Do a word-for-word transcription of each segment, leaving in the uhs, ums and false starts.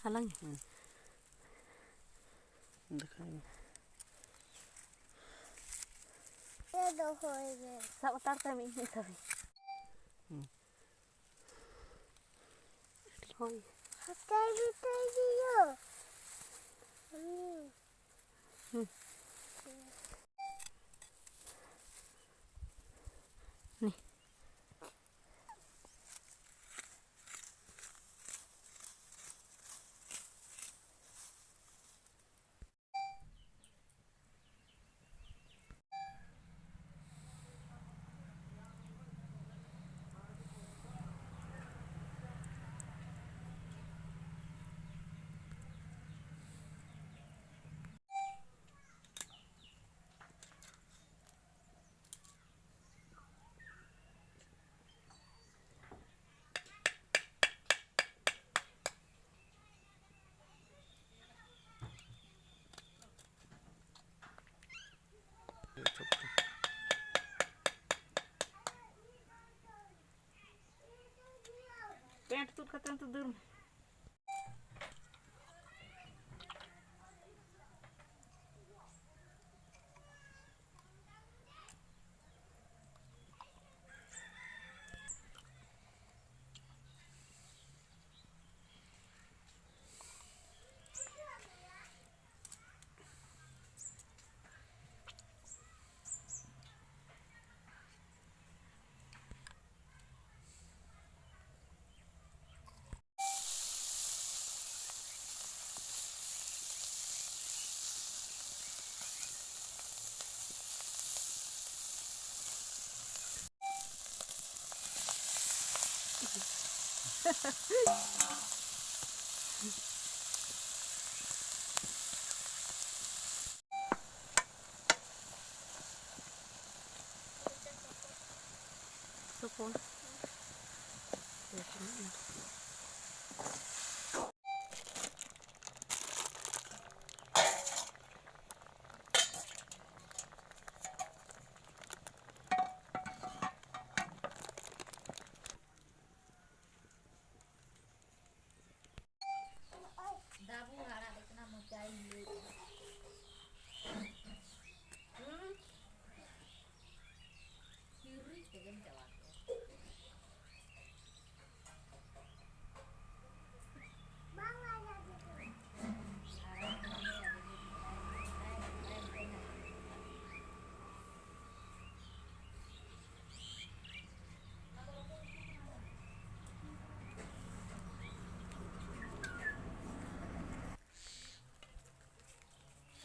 ᱦᱟᱞᱟᱝ ᱤᱧ᱾ ᱫᱮᱠᱷᱟᱣ ᱢᱮ᱾ ᱫᱚᱦᱚᱭ ᱢᱮ᱾ ᱥᱟᱵ ᱦᱟᱛᱟᱲ ᱠᱟᱜ ᱢᱮ, ᱤᱧ ᱦᱚᱸᱧ ᱥᱟᱵ᱾ ᱦᱩᱸ᱾ ᱦᱳᱭ᱾ ᱦᱟᱛᱟᱭ ᱦᱟᱛᱟᱭ ᱜᱮᱭᱟ᱾ ᱦᱩᱸ᱾ ᱦᱩᱸ᱾ ᱱᱤ᱾ ᱯᱮᱱᱴ ᱛᱩᱫ ᱠᱟᱛᱮ ᱱᱤᱛᱚᱜ ᱫᱟᱹᱲ ᱢᱮ᱾ ᱫᱟᱵᱩ ᱟᱲᱟᱜ ᱞᱮ ᱠᱟᱱᱟ, ᱢᱚᱪᱟᱭ ᱞᱟᱹᱭ᱾ ᱦᱩᱸ? ᱦᱤᱨᱤᱡ ᱛᱮᱜᱮᱢ ᱪᱟᱵᱟ ᱠᱚᱣᱟ᱾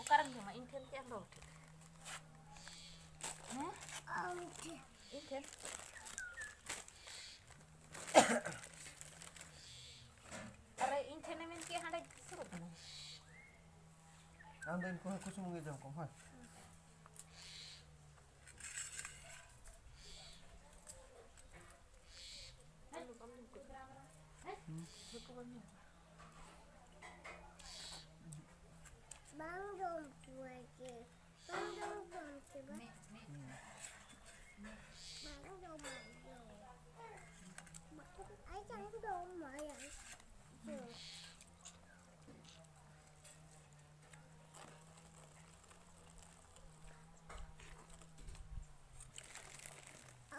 ᱚᱠᱟᱨᱮᱢ ᱡᱚᱢᱟ? ᱤᱧ ᱴᱷᱮᱱ ᱠᱤ ᱟᱢ ᱵᱟᱹᱵᱩ ᱴᱷᱮᱱ? ᱦᱮᱸ? ᱟᱢ ᱴᱷᱮᱱ᱾ ᱤᱧ ᱴᱷᱮᱱ? ᱟᱨᱮ, ᱤᱧ ᱴᱷᱮᱱᱮ ᱢᱮᱱ ᱠᱮᱫ, ᱦᱟᱸᱰᱮ ᱥᱩᱨᱩᱜ ᱠᱟᱱᱟ᱾ ᱟᱢ ᱫᱚ ᱤᱧ ᱠᱚ ᱦᱟᱹᱠᱩ ᱥᱩᱢᱩᱝ ᱜᱮ ᱡᱚᱢ ᱠᱚᱢ, ᱦᱳᱭ᱾ ᱵᱟᱝ ᱡᱚᱢ ᱠᱚᱣᱟ ᱡᱮ᱾ ᱵᱟᱝ ᱡᱚᱢ ᱠᱚᱣᱟ ᱡᱮ᱾ ᱵᱟᱝ ᱡᱚᱢ ᱠᱚᱣᱟ ᱡᱮ᱾ ᱵᱟᱝ ᱡᱚᱢ ᱠᱚᱣᱟ ᱡᱮ᱾ ᱟᱭ ᱪᱟᱝ ᱡᱚᱢ ᱢᱟᱭᱟ᱾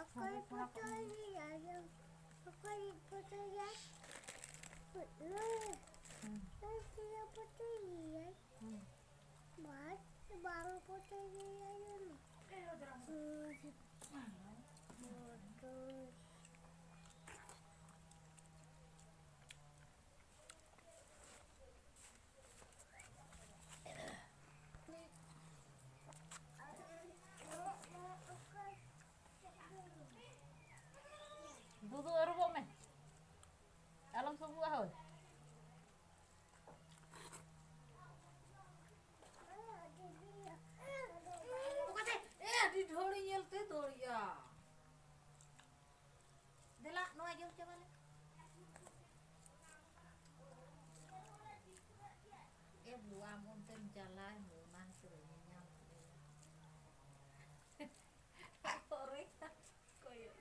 ᱚᱠᱚᱭ ᱯᱚᱴᱚᱞ ᱨᱮᱭᱟᱭ? ᱚᱠᱚᱭ ᱯᱚᱴᱚᱞ ᱨᱮᱭᱟᱭ? ᱦᱩᱸ᱾ ᱚᱠᱚᱭ ᱯᱚᱴᱚᱞ ᱨᱮᱭᱟᱭ? ᱦᱩᱸ᱾ ᱵᱟᱝ, ᱵᱟᱝ ᱯᱚᱴᱚᱞ ᱨᱮᱭᱟᱭ᱾ ᱦᱩᱸ᱾ ᱯᱚᱴᱚᱞ᱾ ᱫᱩᱫᱩ, ᱟᱹᱨᱩᱵᱚᱜ ᱢᱮ᱾ ᱪᱟᱞᱟᱣ ᱮᱱ ᱫᱚ, ᱚᱱᱟ ᱦᱚᱸᱛᱚ ᱵᱟᱹᱧ ᱧᱮᱞ ᱧᱟᱢ ᱞᱮᱫᱟ᱾ ᱯᱚᱨᱮ ᱠᱚᱭᱚᱜ᱾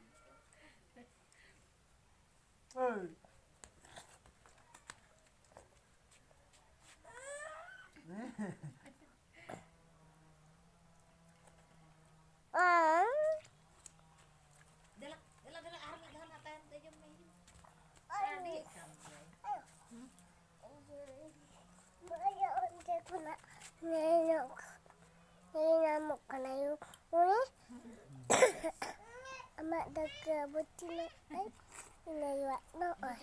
ᱫᱮᱞᱟ, ᱫᱮᱞᱟ, ᱫᱮᱞᱟ, ᱟᱨ ᱢᱤᱫ ᱫᱷᱟᱣ ᱱᱟᱜ ᱛᱟᱭᱚᱢ ᱛᱮ ᱡᱚᱢ ᱢᱮ, ᱦᱤᱡᱩᱜ ᱢᱮ᱾ ᱟᱹᱰᱤ ᱠᱟᱱ ᱜᱮᱭᱟᱭ᱾ ᱚᱱᱛᱮ ᱠᱷᱚᱱᱟᱜ ᱧᱮᱞ ᱧᱟᱢᱚᱜ ᱠᱟᱱᱟᱭ ᱩᱱᱤ᱾ ᱟᱢᱟᱜ ᱫᱟᱠᱟ ᱵᱟᱹᱴᱤ ᱱᱚᱜᱼᱚᱭ, ᱤᱧ ᱟᱭᱳᱣᱟᱜ ᱱᱚᱜᱼᱚᱭ᱾